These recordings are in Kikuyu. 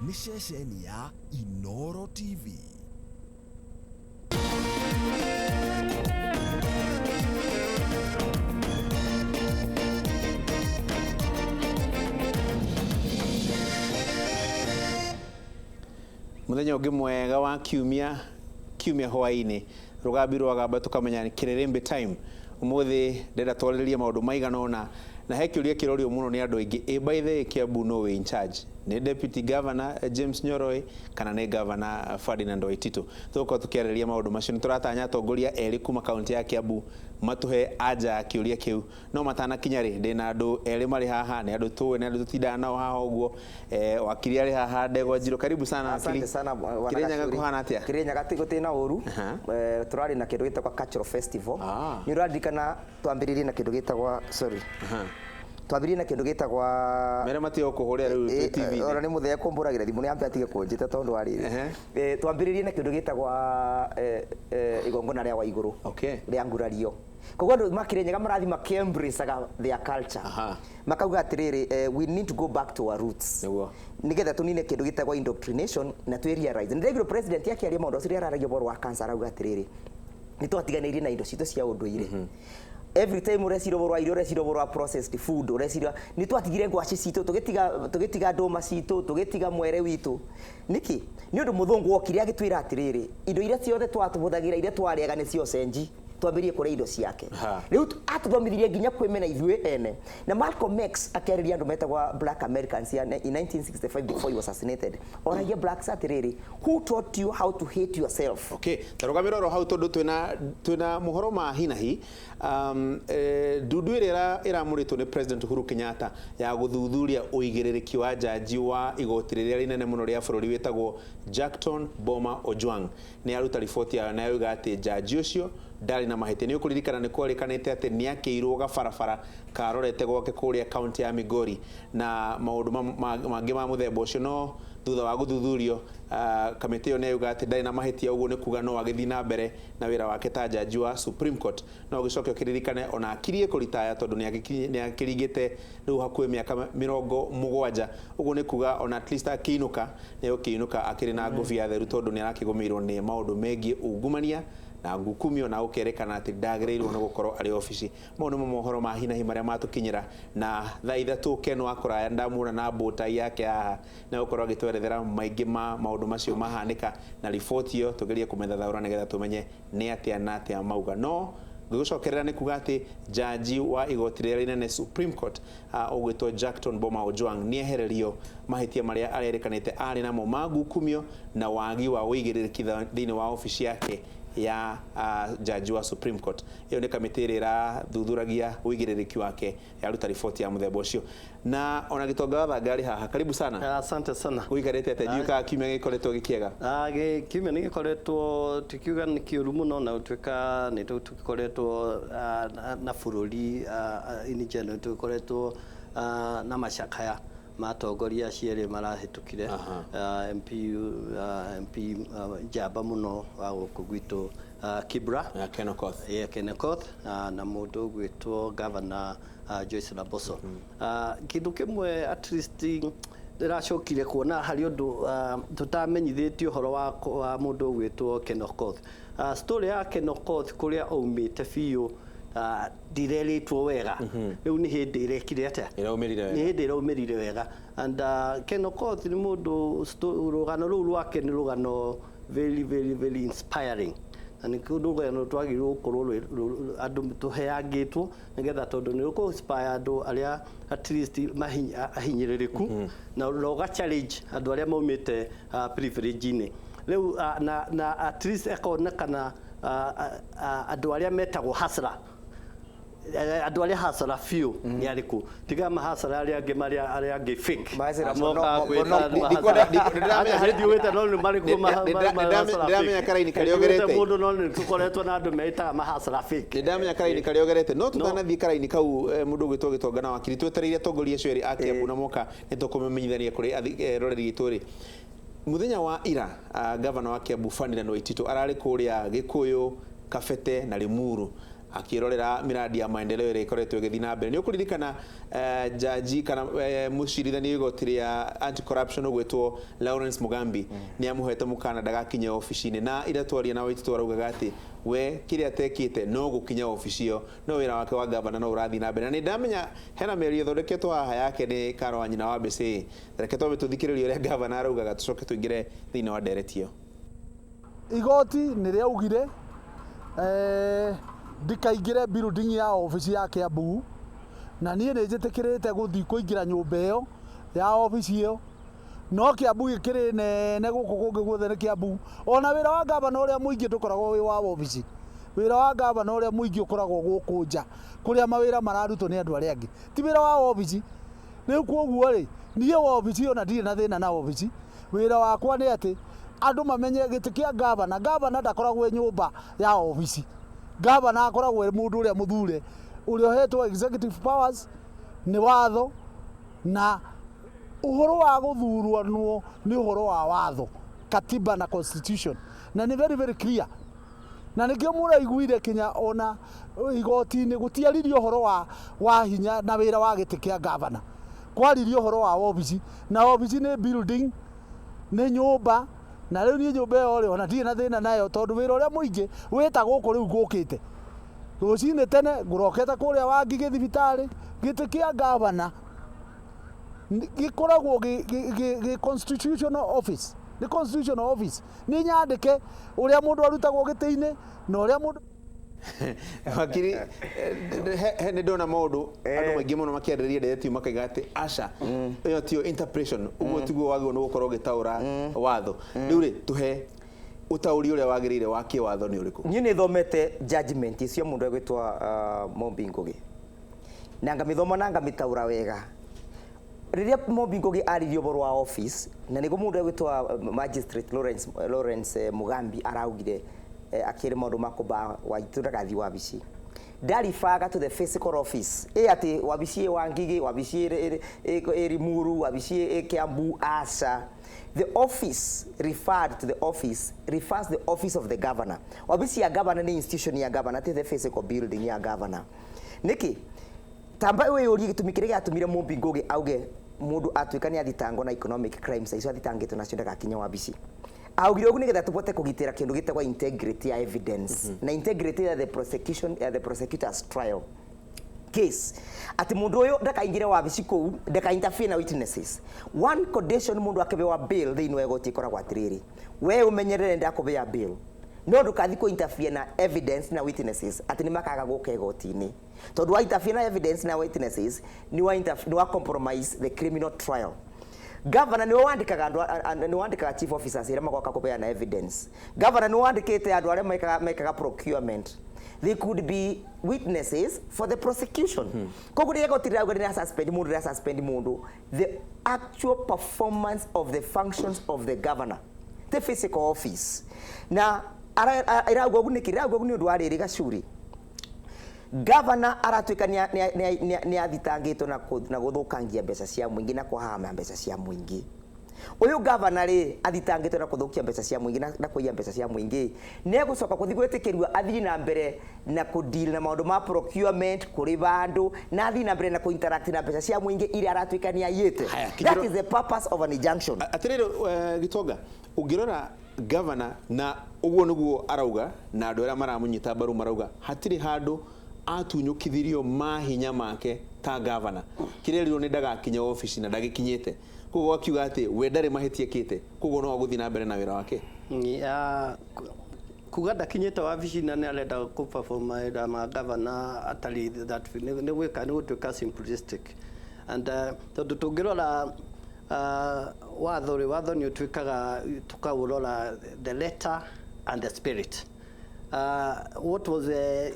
Nĩ ceceni ya Inoro TV. Muthenya ũngĩ mwega wa kiumia, kiumia hwaĩ-inĩ, rũgambi rwagamba tũkamenya nĩ kĩrĩrĩmbĩ time. Ũmũthĩ ndĩrenda twarĩrĩrie maũndũ maigana ũna, na he kĩũria kĩrorio mũno nĩ andũ aingĩ, ĩ by the way Kiambu nũ wĩ in charge? Nĩ Deputy Governor James Nyoro ĩ, kana nĩ Governor Ferdinand Waititu? Tũgũkorwo tũkĩarĩrĩria maũndũ macio. Nĩ tũratanya atongoria erĩ kuma kaũntĩ ya Kiambu matũhe anja ya kĩũria kĩu. No matanakinya rĩ, ndĩna andũ erĩ marĩ haha, nĩ andũ tũĩ, nĩ andũ tũtindaga nao haha ũguo. Wakiri arĩ haha, Ndegwa Njirũ, karibu sana wakiri. Asante sana bwana Kirinyaga Gacuri. kũhana atĩa? Kirinyaga ti gũtirĩ na ũru. Aha. Tũrarĩ na kĩndũ gĩtagwo cultural festival. Ah. Nĩ ũraririkana twambĩrĩirie na kĩndũ gĩtagwa sorry. Aha. Twambĩrĩirie na kĩndũ gĩtagwa Mere matige gũkũhũrĩra rĩu twĩ TV-inĩ. Ona nĩ mũthee kũmbũragĩra thimũ nĩ ambe atige kũnjĩta tondũ wa rĩrĩ. Ehe. Twambĩrĩirie na kĩndũ gĩtagwa igongona rĩa Waigũrũ. Okay. Rĩa ngurario. Koguo andũ ma Kirinyaga marathiĩ makĩ-embrace-aga their culture. Aha. Makauga atĩrĩrĩ, we need to go back to our roots. Nĩguo. Nĩgetha tũnine kĩndũ gĩtagwo indoctrination na twĩ realize. Nĩ ndaiguire president akĩaria maũndũ acio rĩrĩa araragia ũhoro wa cancer arauga atĩrĩrĩ, nĩ twatiganĩirie na indo citũ cia ũndũire. Every time ũreciria ũhoro wa irio, ũreciria ũhoro wa processed food, ũreciria nĩ twatigire ngwacĩ citũ, tũgĩtiga ndũma citũ, tũgĩtiga mwere witũ. Nĩkĩ? Nĩ ũndũ mũthũngũ okire agĩtwĩra atĩrĩrĩ, indo iria ciothe twatũhũthagĩra, iria twarĩaga nĩ cio cenji. Twambĩrĩrie kũrĩa indo ciake. Ha. Rĩu atũthomithirie nginya kwĩmena ithuĩ ene. Na Malcolm X akĩarĩria andũ metagwo Black Americans ya in 1965 before he was assassinated. Oragia blacks atĩrĩrĩ, who taught you how to hate yourself? Okay, ta rũgamĩra oro hau tondũ twĩna mohoro ma hinahi. Ndundu ĩrĩa ĩramũrĩtwo nĩ President Uhuru Kenyatta ya gũthuthuria ũigĩrĩrĩki wa jaji wa igoti rĩrĩa rĩnene mũno rĩa bũrũri wĩtagwo Jackton Boma Ojwang nĩ yaruta riboti yayo na yoiga atĩ jaji ũcio ndarĩ na mahĩtia. Nĩ ũkũririkana nĩ kwerĩkanĩte atĩ nĩ akĩirwo gabarabara karorete gwake kũrĩa kaunti ya Migori na maũndũ mangĩ ma mũthemba ũcio, no thutha wa gũthuthurio kamĩtĩ ĩyo nĩ yauga atĩ ndarĩ na mahĩtia, ũguo nĩ kuga no agĩthiĩ na mbere na wĩra wake ta jaji wa Supreme Court. No ũgĩcoke ũkĩririkane ona akirie kũritaya tondũ nĩ akĩringĩte rĩu hakuhĩ mĩaka 70, ũguo nĩ kuga ona at least akĩinũka nĩ egũkĩinũka akĩrĩ na ngũbia theru tondũ nĩ arakĩgũmĩirwo nĩ maũndũ megiĩ ungumania na ngukumio na gũkerekana atĩ ndagĩrĩirwo nĩ gũkorwo arĩ obici. Mau nĩmo mohoro ma hinahi marĩa matũkinyĩra na thaa 3 Ken wa kũraya ndamuona na mbũtai yake haha na gũkorwo agĩtwerethera maingĩ ma maũndũ macio mahanĩka na riboti ĩyo tũgerie kũmĩthathaũra nĩgetha tũmenye nĩ atĩa na atĩa mauga. No ngĩgũcokerera nĩ kuga atĩ jaji wa igoti rĩrĩa rĩnene Supreme Court ũgwĩtwo Jackton Boma Ojwang nĩ ehererio mahĩtia marĩa arerĩkanĩte arĩ namo ma ngukumio na wagi wa ũigĩrĩrĩki thĩinĩ wa obici yake ya jaji wa Supreme Court. Ĩyo nĩ kamĩtĩ ĩrĩa ĩrathuthuragia ũigĩrĩrĩki wake yaruta riboti ya mũthemba ũcio. Na ona Gĩtonga wa Thanga arĩ haha, karibu sana. Asante sana. Ũikarĩte atĩa? Ndiũĩ kana kiumia gĩkoretwo gĩkĩega. Kiumia nĩ gĩkoretwo tikiuga nĩ kĩũru mũno, na gũtuĩka nĩ tũgĩkoretwo na bũrũri in general tũgĩkoretwo na macakaya ma atongoria acio erĩ marahĩtũkire. MP njamba mũno wa gũkũ gwitũ Kibra. Ken Okoth. Yeah, Ken Okoth, na mũndũ ũgwĩtwo Governor Joyce Laboso. Kĩndũ kĩmwe at least ndĩracokire kuona harĩ ũndũ tũtamenyithĩtio ũhoro wa mũndũ ũgwĩtwo Ken Okoth. Story ya Ken Okoth kũrĩa aumĩte biũ ndirerĩtwo wega. Rĩu nĩ hĩndĩ ĩrekire atĩa? Ĩraumĩrire wega. Nĩ hĩndĩ ĩraumĩrire wega. And Ken Okoth nĩ mũndũ rũgano rũu rwake nĩ rũgano very very very inspiring. Na nĩ rũgano twagĩrĩirwo gũkorwo andũ tũheangĩtwo nĩgetha tondũ nĩ rũkũ inspire andũ arĩa at least ahinyĩrĩrĩku na ũga challenge andũ arĩa maumĩte privilege-inĩ. Rĩu na at least ĩkonekana andũ arĩa metagwo hustler. Andũ arĩa hasara biũ nĩ arĩkũ? Tiga mahasara arĩa angĩ marĩa arĩa angĩ fake. Mahasara Mokaga mũno, kwĩta mũno. nĩ mahasara. Ndĩramenya- Aca, ndiũĩte no nĩ marĩkũ mahasara fake. Ndĩramenya karaini karĩa Ndiũĩte ũgerete. mũndũ no nĩ tũkoretwo na andũ meitaga mahasara fake. Nĩndamenya karaini karĩa ũgerete no tũtanathiĩ karaini kau mũndũ ũgwĩtwo Gĩtonga na Wakiri twetereire atongoria acio erĩ a Kiambu na moka nĩ tũkũmamenyithania kũrĩ eroreri aitũ rĩ. Mũthenya wa ira gavana wa Kiambu Ferdinand Waititu ararĩ kũrĩa Gĩkũyũ, Kabete na Limuru. Akĩrorera miradi ya maendeleo ĩrĩa ĩkoretwo ĩgĩthiĩ na mbere. Nĩ ũkũririkana jaji kana mũcirithania wa igoti rĩa anti corruption ũgwĩtwo Lawrence Mugambi nĩ amũhete mũkana ndagakinye obici-inĩ, na ira twaria na Waititu araugaga atĩ we kĩrĩa atekĩte no gũkinya obici ĩyo, no wĩra wake wa gavana no ũrathiĩ na mbere. Na nĩ ndamenya hena mĩario ĩthondeketwo haha yake nĩ Karo wa nyina wa Mbĩcĩ. Reke twambe tũthikĩrĩrie ũrĩa gavana araugaga, tũcoke tũingĩre thĩinĩ wa ndereti ĩyo. Igoti nĩ rĩaugire ndikaingĩre building ya obici ya Kiambu, na niĩ nĩ njĩtĩkĩrĩte gũthiĩ kũingĩra nyũmba ĩyo ya obici ĩyo, no Kiambu gĩkĩrĩ nene, gũkũ kũngĩ guothe nĩ Kiambu. Ona wĩra wa gavana ũrĩa mũingĩ ndũkoragwo wĩ wa obici. Wĩra wa gavana ũrĩa mũingĩ ũkoragwo gũkũ nja kũrĩa mawĩra mararutwo nĩ andũ arĩa angĩ, ti wĩra wa obici. Rĩu koguo rĩ, niĩ wobici ona ndirĩ na thĩna na obici. Wĩra wakwa nĩ atĩ andũ mamenye gĩtĩ kĩa gavana. Gavana ndakoragwo e nyũmba ya obici. Gavana akoragwo e mũndũ ũrĩa mũthure, ũrĩa ũhetwo executive powers nĩ watho, na ũhoro wa gũthurwo nĩ ũhoro wa watho, katiba na constitution, na nĩ very very clear. Na nĩkĩo mũraiguire kinya ona igoti-inĩ gũtiaririo ũhoro wa hinya na wĩra wa gĩtĩ kĩa gavana. Kwaririo ũhoro wa obici, na obici nĩ building, nĩ nyũmba. Na rĩu niĩ nyũmba ĩyo rĩ, ona ndirĩ na thĩna nayo, tondũ wĩra ũrĩa mũingĩ wĩta gũkũ. Rĩu ngũkĩte rũcinĩ tene, ngũrokete kũrĩa Wangigĩ thibitarĩ. Gĩtĩ kĩa gavana gĩkoragwo gĩ constitutional office, nĩ constitutional office, nĩ nyandĩke ũrĩa mũndũ arutagwo gĩtĩ-inĩ na ũrĩa mũndũ Wakiri, he nĩ ndona maũndũ andũ maingĩ mũno makĩarĩrĩria ndereti, makaiga atĩ aca, ĩyo tiyo interpretation, ũguo tiguo wagĩrĩirwo nĩ gũkorwo ũgĩtaũra watho. Rĩu rĩ, tũhe ũtaũri ũrĩa wagĩrĩire wa kĩwatho nĩ ũrĩkũ? Niĩ nĩ thomete judgment icio mũndũ egwĩtwo Mumbi Ngugi, na ngamĩthoma na ngamĩtaũra wega. Rĩrĩa Mumbi Ngugi aririe ũhoro wa office, na nĩguo mũndũ egwĩtwo magistrate Lawrence Mugambi araugire, akĩrĩ maũndũ ma kũmba Waititu ndagathiĩ wabici, ndaribaga to the physical office ĩ atĩ wabici ĩ Wangigĩ, wabici ĩ Limuru, wabici ĩ Kiambu. Aca, the office referred to, the office refers the office of the governor. Wabici ya governor nĩ institution ya governor, ti the physical building ya governor. Nĩkĩ tamba wĩyũrie gĩtũmi kĩrĩa gĩatũmire Mumbi Ngugi auge mũndũ atuĩka nĩ athitangwo na economic crimes icio athitangĩtwo nacio ndagakinya wabici? Augire ũguo nĩgetha tũbote kũgitĩra kĩndũ gĩtagwo integrity ya evidence na integrity ya the prosecution, ya the prosecutor's trial case, atĩ mũndũ ũyũ ndakaingĩre wabici kũu, ndaka interfere na witnesses. One condition mũndũ akĩbewa bail thĩinĩ wa igoti ĩkoragwo atĩrĩrĩ, we ũmenyerere ndakũbea bail, no ndũkathi kũ interfere na evidence na witnesses, atĩ nĩ makaga gũka igoti-inĩ, tondũ wa interfere na evidence na witnesses nĩ wa compromise the criminal trial. Governor nĩwe wandĩkaga andũ, nĩwe wandĩkaga chief officers arĩa magoka kũbeana evidence. Governor nĩwe wandĩkĩte andũ arĩa mekaga procurement. They could be witnesses for the prosecution. Koguo rĩrĩa igoti rĩrauga rĩra suspend mũndũ, rĩra suspend mũndũ the actual performance of the functions of the governor, the physical office. Na ĩrauga ũguo nĩkĩ? Ĩrauga ũguo nĩ ũndũ wa rĩrĩ, gacuri governor aratuĩka nĩ athitangĩtwo na gũthũkangia mbeca cia mũingĩ na kũhama mbeca cia mũingĩ. Ũyũ governor rĩ, athitangĩtwo na kũthũkia mbeca cia mũingĩ na kũiya mbeca cia mũingĩ, nĩ egũcoka gũthiĩ gwĩtĩkĩrio athiĩ na mbere na kũdeal na maũndũ ma procurement, kũrĩha andũ, na athiĩ na mbere na kũinteract na mbeca cia mũingĩ iria aratuĩka nĩ aiyĩte? Haya, That is the purpose of an injunction. Atĩrĩrĩ, Gitonga, ũngĩrora governor na ũguo nĩguo arauga, na andũ arĩa maramũnyita mbaru marauga hatirĩ handũ atunyũkithirio mahinya make ta governor. Kĩrĩa erirwo nĩ ndagakinya obici na ndagĩkinyĩte, koguo akiuga atĩ we ndarĩ mahĩtia ekĩte, koguo no agũthiĩ na mbere na wĩra wake. Ya, kuga ndakinyĩte wabici na nĩ arenda kũ perform mawĩra ma governor atarĩ that, nĩ gwĩka nĩ gũtuĩka simplistic. And tondũ tũngĩrora watho rĩ, watho nĩ ũtuĩkaga tũkaũrora the letter and the spirit. What was the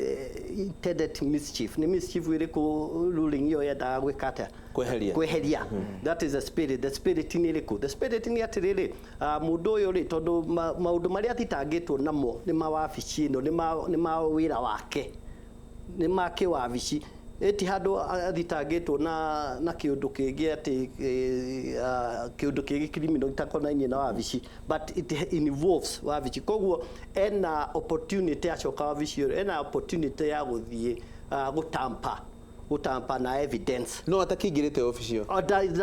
intended mischief? Nĩ mischief ĩrĩkũ ruling ĩyo yendaga gwĩka atĩa? Kweheria. Kweheria. That is the spirit. The spirit nĩ ĩrĩkũ? The spirit nĩ atĩrĩrĩ, mũndũ ũyũ rĩ, tondũ maũndũ marĩa athitangĩtwo namo nĩ ma wabici ĩno, nĩ ma wĩra wake, nĩ ma kĩwabici. Ĩti handũ athitangĩtwo na kĩũndũ kĩngĩ atĩ kĩũndũ kĩngĩ criminal gĩtakonainie na wabici, but it involves wabici. Koguo ena opportunity acoka wabici ĩyo, ena opportunity ya gũthiĩ gũtampa na evidence. No atakĩingĩrĩte obici ĩyo.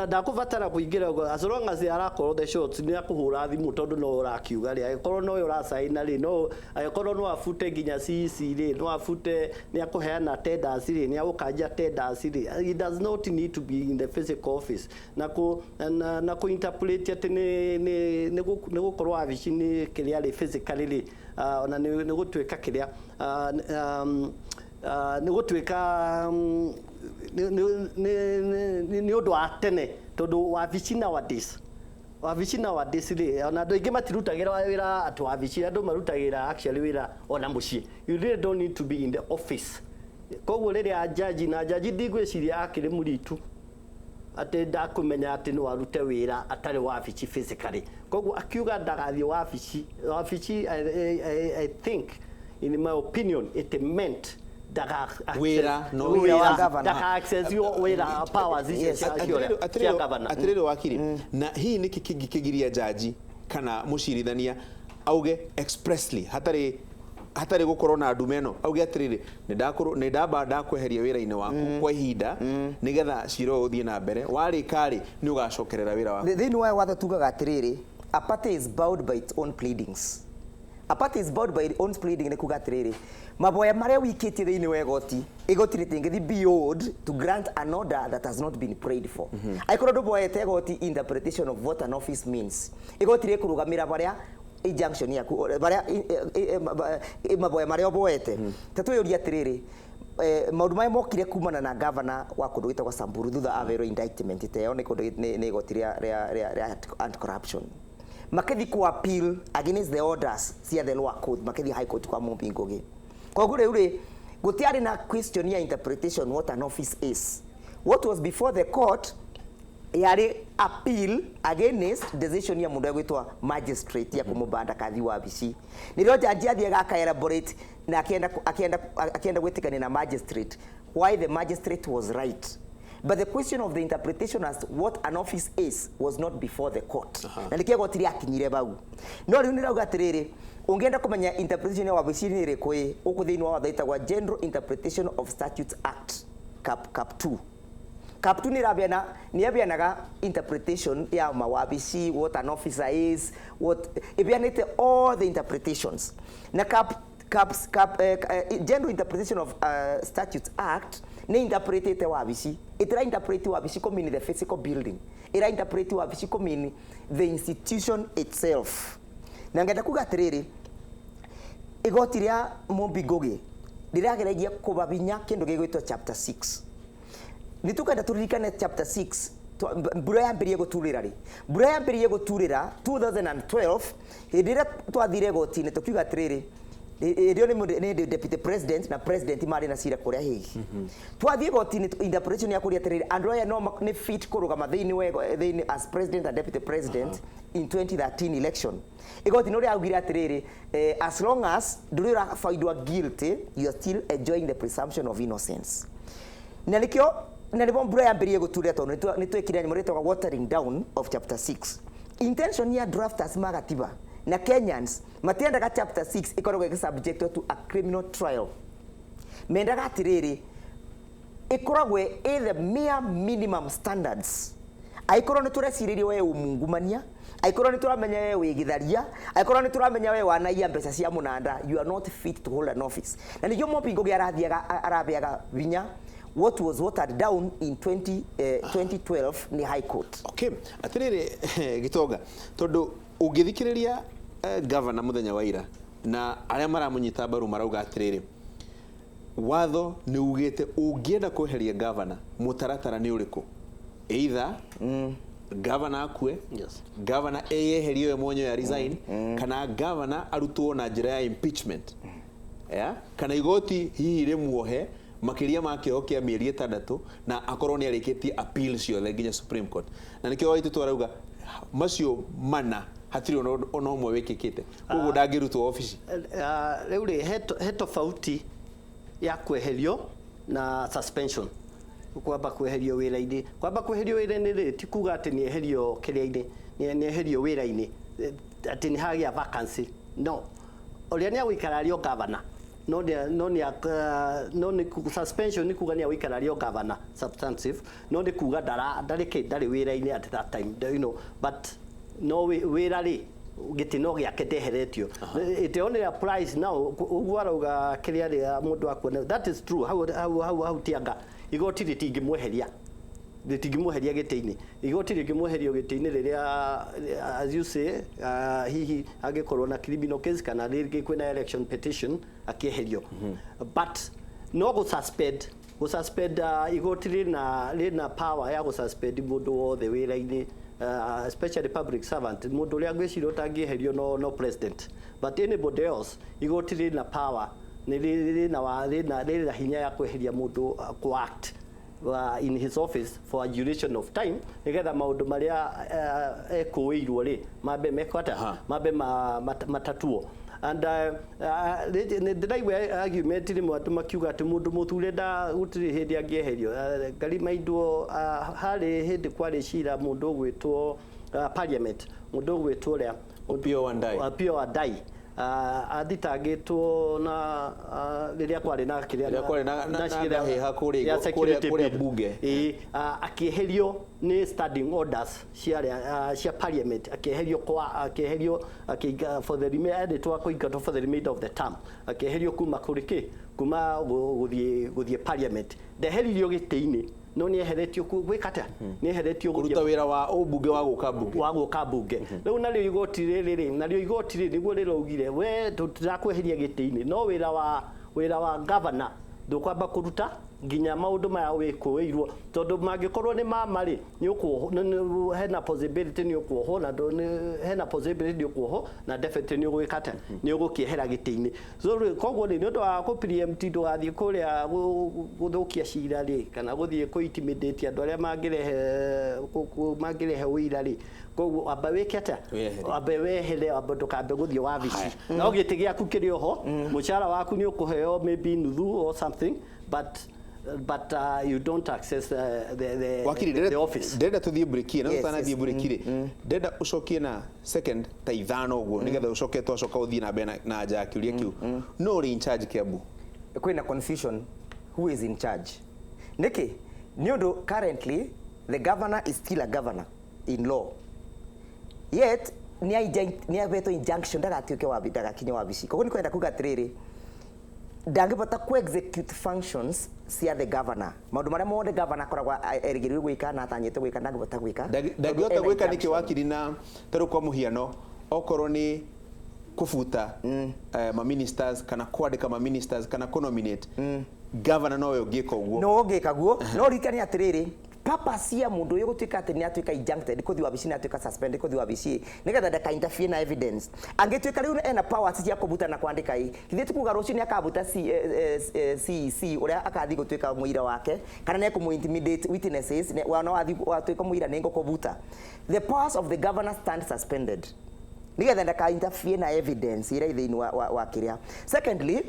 Ndakũbatara kũingĩra ũguo, as long as arakorwo the shots nĩ akũhũra thimũ, tondũ no ũrakiuga rĩ, angĩkorwo no ũracaina rĩ, no angĩkorwo no abute nginya CEC rĩ, no abute, nĩ akũheana tenders rĩ, nĩ agũkanja tenders rĩ. He does not need to be in the physical office na kũ interpolate atĩ nĩ gũkorwo wabici nĩ kĩrĩa rĩ, physically rĩ, ona nĩ gũtuĩka kĩrĩa nĩ gũtuĩka nĩ ũndũ wa tene, tondũ wabici nowadays rĩ, ona andũ aingĩ matirutagĩra wĩra atĩ wabici, andũ marutagĩra actually wĩra ona mũciĩ. You really don't need to be in the office. Koguo rĩrĩa jaji na jaji, ndigwĩciria akĩrĩ mũritu atĩ ndakũmenya atĩ no arute wĩra atarĩ wabici physically. Koguo akiuga ndagathiĩ wabici, I think, in my opinion, it meant ndaga Wĩra no Wĩra wa governor. Ndaka access yo wĩra powers icio cia governor. Atĩrĩrĩ wakiri, na hihi nĩkĩ kĩngĩ kĩgiria jaji kana mũcirithania auge expressly, hatarĩ gũkorwo na ndume ĩno, auge atĩrĩrĩ, nĩ ndamba ndakweheria wĩra-inĩ waku kwa ihinda nĩgetha cira ũyũ ũthiĩ na mbere, warĩka rĩ, nĩ ũgacokerera wĩra waku? Thĩinĩ wa watho tugaga atĩrĩrĩ, a party is bound by its own pleadings. A party is bound by its own pleading nĩ kuga atĩrĩrĩ, maboya marĩa wikĩtie thĩinĩ wa igoti, igoti rĩtingĩthi beyond to grant an order that has not been prayed for. Angĩkorwo ndũboete igoti interpretation of what an office means, igoti rĩkũrũgamĩra barĩa injunction yaku, barĩa maboya marĩa ũboete. Ta twĩyũrie atĩrĩrĩ, maũndũ marĩa mokire kumana na governor wa kũndũ gwĩtagwo Samburu thutha averwo indictment ta ĩyo nĩ kũndũ nĩ igoti rĩa anti corruption, makithi ku appeal against the orders cia the lower court, makithi high court kwa Mumbi Ngugi. Koguo rĩu rĩ, gũtiarĩ na question ya interpretation what an office is. What was before the court yarĩ appeal against decision ya mũndũ egwĩtwo magistrate ya kũmũbanda kathi wabici. Nĩrĩo jaji athiaga aka elaborate na akĩenda gwĩtĩkania na magistrate why the magistrate was right, but the question of the interpretation as what an office is was not before the court. Na nĩkĩo igoti rĩakinyire bau. No rĩu nĩrauga atĩrĩrĩ, ũngĩenda kũmenya interpretation ya wabici nĩ ĩrĩkũ ĩ, ũkũ thĩinĩ wa watho ĩtagwa General Interpretation of Statutes Act, cap 2. Cap 2 nĩ ĩrabeanaga interpretation ya mawabici, what an officer is, what ĩbeanĩte all the interpretations. Na cap cap cap General Interpretation of Statutes Act nĩ interpretĩte wabici. Ĩtĩra interpret wabici kũ mean the physical building, ĩra interpret wabici kũ mean the institution itself. Na ngenda kuga atĩrĩrĩ, igoti rĩa Mumbi Ngugi rĩrageragia kũbabinya kĩndũ gĩgwĩtwo chapter 6. Nĩ tũkenda tũririkane chapter 6 mbura yambĩrĩrie gũturĩra rĩ, mbura yambĩrĩrie gũturĩra 2012, hĩndĩ ĩrĩa twathire igoti-inĩ tũkiuga atĩrĩrĩ, hĩndĩ ĩyo nĩ deputy president na president marĩ na cira kũrĩa Hague. Twathiĩ igoti-inĩ, interpretation ya kũrĩa atĩrĩrĩ, andũ aya no nĩ fit kũrũgama thĩinĩ wa thĩinĩ as president and deputy president in 2013 election. Igoti nĩ rĩaugire atĩrĩrĩ, as long as ndũrĩ ũrabaindwo guilty, you are still enjoying the presumption of innocence. Na nĩkĩo na nĩbo mbura yambĩrĩrie gũturĩra, tondũ nĩ twekire nyamũ rĩtagwa watering down of chapter 6. Intention ya drafters ma gatiba na Kenyans matiendaga chapter 6 ĩkoragwo ĩgĩ subject to a criminal trial. Mendaga atĩrĩrĩ, ĩkoragwo ĩ the mere minimum standards. Angĩkorwo nĩ tũrecirĩria we ũmungumania, angĩkorwo nĩ tũramenya we wĩ gĩtharia, angĩkorwo nĩ tũramenya we wanaiya mbeca cia mũnanda, you are not fit to hold an office. Na nĩkĩo Mumbi Ngugi arathiaga arabeaga vinya what was watered down in 2012 nĩ high court. Okay, atĩrĩrĩ Gĩtonga, tondũ ũngĩthikĩrĩria governor mũthenya wa ira na arĩa maramũnyita mbaru marauga atĩrĩrĩ, watho nĩ ugĩte ũngĩenda kweheria governor mũtaratara nĩ ũrĩkũ? Either governor akue, governor eyeherie we mwenyewe ya resign, kana governor arutwo na njĩra ya impeachment, yeah? Kana igoti hihi rĩmuohe makĩria ma kĩoho kĩa mĩeri 6 na akorwo nĩ arĩkĩtie appeal ciothe nginya Supreme Court. Na nĩkĩo Waitũ twarauga macio mana hatirĩ ona ũmwe wĩkĩkĩte, koguo ndangĩrutwo obici. Rĩu rĩ, he tofauti ya kweherio Na suspension, kwamba kweherio wĩra-inĩ. Kwamba kweherio wĩra-inĩ rĩ, ti kuga atĩ nĩ eherio kĩrĩa-inĩ, nĩ eherio wĩra-inĩ atĩ nĩ hagĩa vacancy. No ũrĩa nĩ agũikara arĩ o governor, no nĩ suspension nĩ kuga nĩ agũikara arĩ o governor substantive, no nĩ kuga ndara ndarĩ kĩ ndarĩ wĩra-inĩ at that time, but no wĩra rĩ, gĩtĩ no gĩake, ndeheretio. It only applies now ũguo arauga kĩrĩa rĩ mũndũ akuona. That is true. Hau hau hau hau tianga igoti rĩtingĩmweheria, rĩtingĩmweheria gĩtĩ-inĩ. Igoti rĩngĩmweherio gĩtĩ-inĩ rĩrĩa, as you say, hihi angĩkorwo na criminal case kana rĩngĩ kwĩna election petition akĩeherio. But no gũ suspend, igoti rĩna power ya gũ suspend mũndũ wothe wĩra-inĩ, especially public servant. Mũndũ ũrĩa ngwĩciria ũtangĩeherio no president, but anybody else igoti rĩna power, nĩ rĩna wa rĩna hinya ya kweheria mũndũ, ku act in his office for a duration of time, nigetha maũndũ marĩa ekũĩirwo rĩ mambe mekwo atĩa, mambe matatuo. And nĩ ndĩraigua argument rĩmwe andũ makiuga atĩ mũndũ mũthure nda gũtirĩ hĩndĩ angĩeherio. Ngarimaindwo harĩ hĩndĩ kwarĩ cira mũndũ ũgwĩtwo parliament, mũndũ ũgwĩtwo ũrĩa Opiyo Wandayi. Opiyo Wandayi athitangĩtwo na rĩrĩa kwarĩ na kĩrĩa Rĩrĩa kwarĩ na cira ngahĩha kũrĩa ya security kũrĩa bill. bunge. Ĩĩ, akĩeherio nĩ standing orders cia parliament, akĩeherio kwa akĩeherio akĩinga for the remain endetwo kũingatwo for the remainder of the term, akĩeherio kuma kũrĩ kĩ kuma gũthiĩ parliament. Ndeheririo gĩtĩ-inĩ, no nĩ eheretio gwĩka atĩa, nĩ eheretio gũthiĩ Kũruta wĩra wa ũmbunge wa gũka mbunge. Wa gũka mbunge. Rĩu narĩo igoti rĩrĩ rĩ, narĩo igoti rĩ nĩguo rĩraugire we tũtirakweheria gĩtĩ-inĩ, no wĩra wa governor ndũkwamba kũruta nginya maũndũ maya wĩkũĩirwo, tondũ mangĩkorwo nĩ mama rĩ, nĩ ũkuohwo, hena possibility nĩ ũkuohwo na hena possibility nĩ ũkuohwo na definitely nĩ ũgwĩka atĩa, nĩ ũgũkĩehera gĩtĩ-inĩ. So rĩ, koguo rĩ, nĩ ũndũ wa kũ preempt ndũgathiĩ kũrĩa gũthũkia cira rĩ, kana gũthiĩ kũ intimidate andũ arĩa mangĩrehe ũira rĩ, koguo amba wĩke atĩa? Wĩyeherie. Ambe wehere, amba ndũkambe gũthiĩ wabici. No gĩtĩ gĩaku kĩrĩ oho, mũcara waku nĩ ũkũheo maybe nuthu or something, but you don't access the, Wakiri, the office. Ndĩrenda tũthiĩ break no tũtanathiĩ yes. break rĩ, ndĩrenda ũcokie na second ta 5 ũguo, nĩgetha ũcoke twacoka ũthiĩ na mbere na anja ya kĩũria kĩu. No ũrĩ in charge Kiambu? Kwĩna confusion who is in charge. Nĩkĩ? Nĩ ũndũ currently the governor is still a governor in law, yet nĩ ahetwo injunction ndagatuĩke wabi, ndagakinye wabici. Koguo nĩ kwenda kuga atĩrĩrĩ, ndangĩbota ku execute functions cia the governor. Maũndũ marĩa mothe governor akoragwo erĩgĩrĩirwo gwĩka na atanyĩte gwĩka, ndangĩbota gwĩka. Ndangĩhota Tondũ ena gwĩka nĩkĩ? injunction. Wakiri, na tarĩu kwa mũhiano, okorwo nĩ kũbuta ma ministers kana kwandĩka ma ministers kana kũ nominate governor, nowe ũngĩka ũguo? No ũngĩka guo, no ririkane atĩrĩrĩ, purpose ya mũndũ ũyũ gũtuĩka atĩ nĩ atuĩka injuncted kũthiĩ wabici, nĩ atuĩka suspended kũthiĩ wabici, nĩgetha ndaka interfere na evidence. Angĩtuĩka rĩu ena powers cia kũbuta na kwandĩka ĩ, githĩ ti kuga rũciũ nĩ akabuta CEC ũrĩa akathiĩ gũtuĩka mũira wake, kana nĩ ekũmũ intimidate witnesses wana wathiĩ watuĩka mũira nĩ ngũkũbuta. The powers of the governor stand suspended nĩgetha ndaka interfere na evidence ĩrĩa ĩ thĩinĩ wa kĩrĩa. Secondly,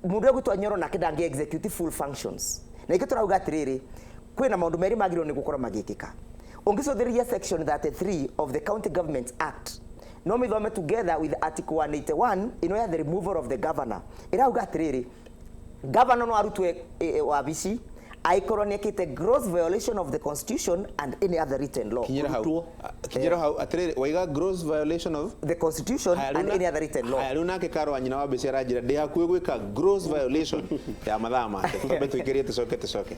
mũndũ egwĩtwo Nyoro nake ndangĩ execute full functions, na ikĩ tũrauga atĩrĩrĩ, kwĩna maũndũ merĩ magĩrĩirwo nĩ gũkorwo magĩkĩka. Ũngĩcũthĩrĩria section 33 of the County Government Act, no mĩthome together with article 181 ĩno ya the removal of the governor, ĩrauga atĩrĩrĩ, governor no arutwe wabici aikorwo nĩ ekĩte gross violation of the constitution and any other written law. Kinyĩra hau. Kũrutwo. Kinyĩra hau atĩrĩrĩ, waiga gross violation of the constitution Haya, rĩu and any other written law. Haya, rĩu nake Karo wa nyina wa mbeca aranjĩra ndĩ hakuhĩ gwĩka gross violation ya mathaa make. Twambe tũingĩrie, tũcoke.